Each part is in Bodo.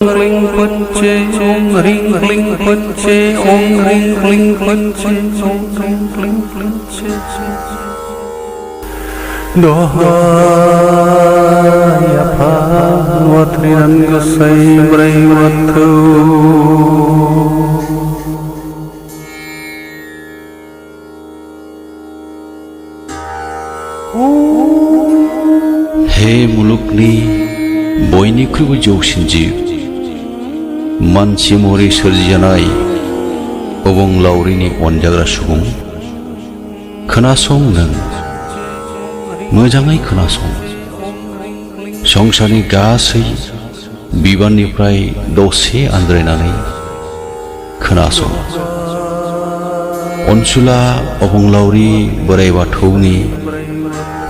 Ring Punche, Om Ring Ring Punche, Om Ring Ring Punche, Om Ring Ring Punche. Dohai apa watrinan gesai braiwatu. He mulukni bयनिख्रुइबो जौसिन जिब मानसि महरै सोरजिजानाय अबंलावरिनि अनजाग्रा सुबुं खोनासं नों मोजाङै खोनासं संसारनि गासै बिबाननिफ्राय दसे आनज्रायनानै खोनासं अनसुला अबंलावरि बोराइ बाथौनि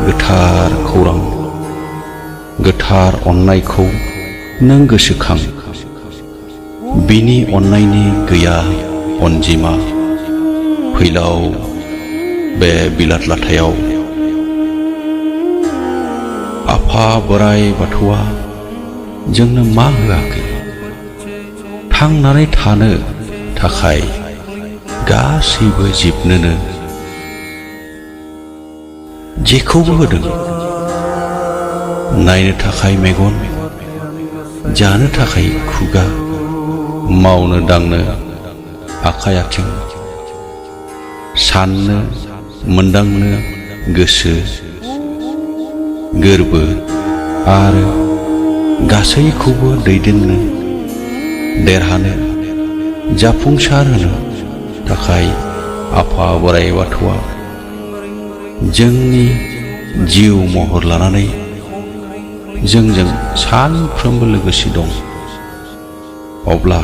गोथार खौरां गोथार अननायखौ नों गोसोखां बिनि अननायनि गैया अनजिमा फैलाव बे बिलात लाथायाव आफा बोराइ बाथौआ जोंनो मा होआखै थांनानै थानो थाखाय गासैबो जिबनोनो जेखौबो होदों नायनो थाखाय मेगन जानो थाखाय खुगा मावनो दांनो आखाइ आथिं साननो मोनदांनो गोसो गोरबो आरो गासैखौबो दैदेननो देरहानो जाफुंसार होनो थाखाय आफा बोराइ बाथौआ जोंनि जिउ महर लानानै जोंजों सानफ्रोमबो लोगोसे दं अब्ला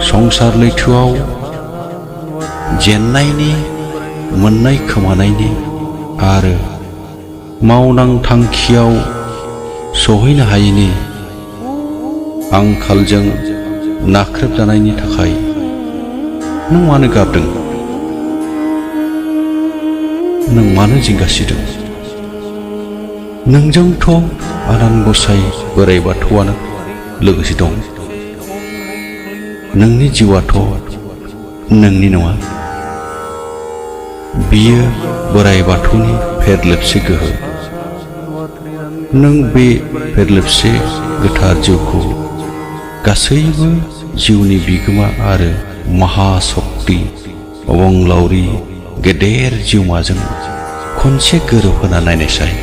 संसार लैथोआव जेननायनि मोननाय खोमानायनि आरो मावनां थांखियाव सहैनो हायैनि आंखालजों नाख्रेबजानायनि थाखाय नों मानो गाबदों नों मानो जिंगासिदों नोंजोंथ' आनान गसाइ बोराइ बाथौआनो लोगोसे दं नोंनि जिउआथ' नोंनि नङा बियो बोराइ बाथौनि फेरलेबसे गोहो नों बे फेरलेबसे गोथार जिउखौ गासैबो जिउनि बिगोमा आरो महाशक्ति अबंलावरि गेदेर जिउमाजों खनसे गोरोबहोना नायनायसाय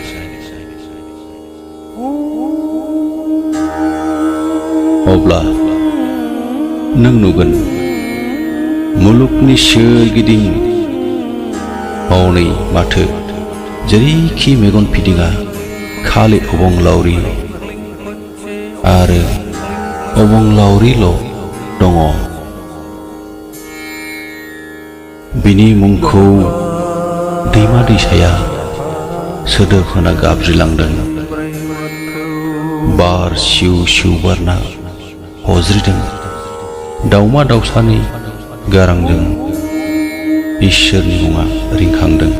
अब्ला नों नुगोन मुलुगनि सोरगिदिं हनै माथो जेरैखि मेगन फिदिङा खालि अबंलावरि आरो अबंलावरिल' दङ बिनि मुंखौ दैमा दैसाया सोदोब होना गाबज्रिलांदों बार सिउ सिउ बारना हज्रिदों दाउमा दाउसानि गारांजों इसोरनि मुङा रिंखांदों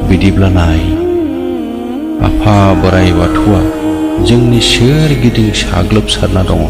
बिदिब्ला नाय आफा बोराइ बाथौआ जोंनि सोरगिदिं साग्लोबसारना दङ